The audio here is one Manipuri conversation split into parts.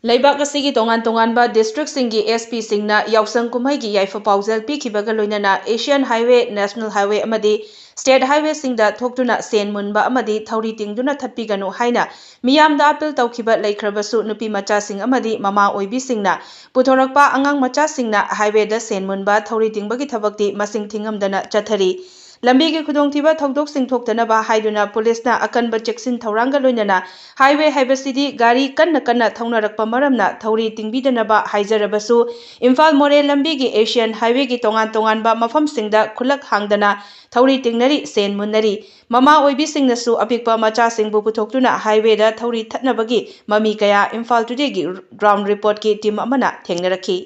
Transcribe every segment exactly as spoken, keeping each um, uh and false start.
ꯂꯩꯕꯥꯛ ꯑꯁꯤꯒꯤ ꯇꯣꯉꯥꯟ ꯇꯣꯉꯥꯟꯕ districtꯁꯤꯡꯒꯤ S Pꯁꯤꯡꯅ ꯌꯥꯎꯁꯪ ꯀꯨꯝꯍꯩꯒꯤ ꯌꯥꯏꯐ ꯄꯥꯎꯖꯦꯜ ꯄꯤꯈꯤꯕꯒ ꯂꯣꯏꯅꯅ Asian Highway, National Highway ꯑꯃꯗꯤ State Highwayꯁꯤꯡꯗ ꯊꯣꯛꯇꯨꯅ ꯁꯦꯟ ꯃꯨꯟꯕ ꯑꯃꯗꯤ ꯊꯧꯔꯤ ꯇꯤꯡꯗꯨꯅ ꯊꯠꯄꯤꯒꯅꯨ ꯍꯥꯏꯅ ꯃꯤꯌꯥꯝꯗ ꯑꯥꯄꯤꯜ ꯇꯧꯈꯤꯕ ꯂꯩꯈ꯭ꯔꯕꯁꯨ, ꯅꯨꯄꯤ ꯃꯆꯥꯁꯤꯡ ꯑꯃꯗꯤ ꯃꯃꯥ ꯑꯣꯏꯕꯤꯁꯤꯡꯅ ꯄꯨꯊꯣꯔꯛꯄ ꯑꯉꯥꯡ ꯃꯆꯥꯁꯤꯡꯅ highwayꯗ ꯁꯦꯟ ꯃꯨꯟꯕ, ꯊꯧꯔꯤ ꯇꯤꯡꯕꯒꯤ ꯊꯕꯛꯇꯤ ꯃꯁꯤꯡ ꯊꯤꯉꯝꯗꯅ ꯆꯠꯊꯔꯤ꯫ ꯂꯝꯕꯤꯒꯤ ꯈꯨꯗꯣꯡꯊꯤꯕ ꯊꯧꯗꯣꯛꯁꯤꯡ ꯊꯣꯛꯇꯅꯕ ꯍꯥꯏꯗꯨꯅ ꯄꯨꯂꯤꯁꯅ ꯑꯀꯟꯕ ꯆꯦꯛꯁꯤꯟ ꯊꯧꯔꯥꯡꯒ ꯂꯣꯏꯅꯅ highway ꯍꯥꯏꯕꯁꯤꯗꯤ ꯒꯥꯔꯤ ꯀꯟꯅ ꯀꯟꯅ ꯊꯧꯅꯔꯛꯄ ꯃꯔꯝꯅ ꯊꯧꯔꯤ ꯇꯤꯡꯕꯤꯗꯅꯕ ꯍꯥꯏꯖꯔꯕꯁꯨ, ꯏꯝꯐꯥꯜ ꯃꯣꯔꯦ ꯂꯝꯕꯤꯒꯤ Asian Highwayꯒꯤ ꯇꯣꯉꯥꯟ ꯇꯣꯉꯥꯟꯕ ꯃꯐꯝꯁꯤꯡꯗ ꯈꯨꯜꯂꯛ ꯍꯥꯡꯗꯅ ꯊꯧꯔꯤ ꯇꯤꯡꯅꯔꯤ, ꯁꯦꯟ ꯃꯨꯟꯅꯔꯤ꯫ ꯃꯃꯥ ꯑꯣꯏꯕꯤꯁꯤꯡꯅꯁꯨ ꯑꯄꯤꯛꯄ ꯃꯆꯥꯁꯤꯡꯕꯨ ꯄꯨꯊꯣꯛꯇꯨꯅ highwayꯗ ꯊꯧꯔꯤ ꯊꯠꯅꯕꯒꯤ ꯃꯃꯤ ꯀꯌꯥ ꯏꯝꯐꯥꯜ Todayꯒꯤ ground reportꯀꯤ team ꯑꯃꯅ ꯊꯦꯡꯅꯔꯛꯈꯤ꯫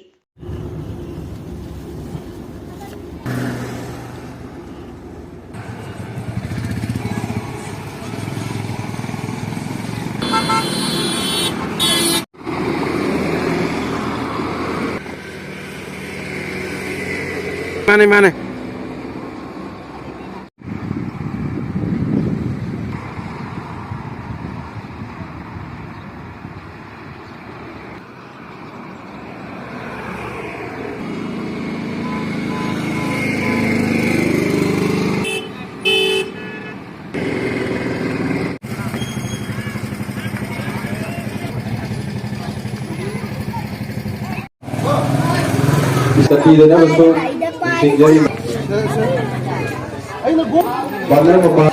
ꯃꯥꯅꯦ, ꯃꯥꯅꯦ꯫ ꯆꯠꯄꯤꯗꯅꯕꯁꯨ ꯅꯤꯡꯁꯤꯡꯖꯔꯤ꯫ ꯄꯥꯔꯠꯅꯔ ꯃꯄꯥ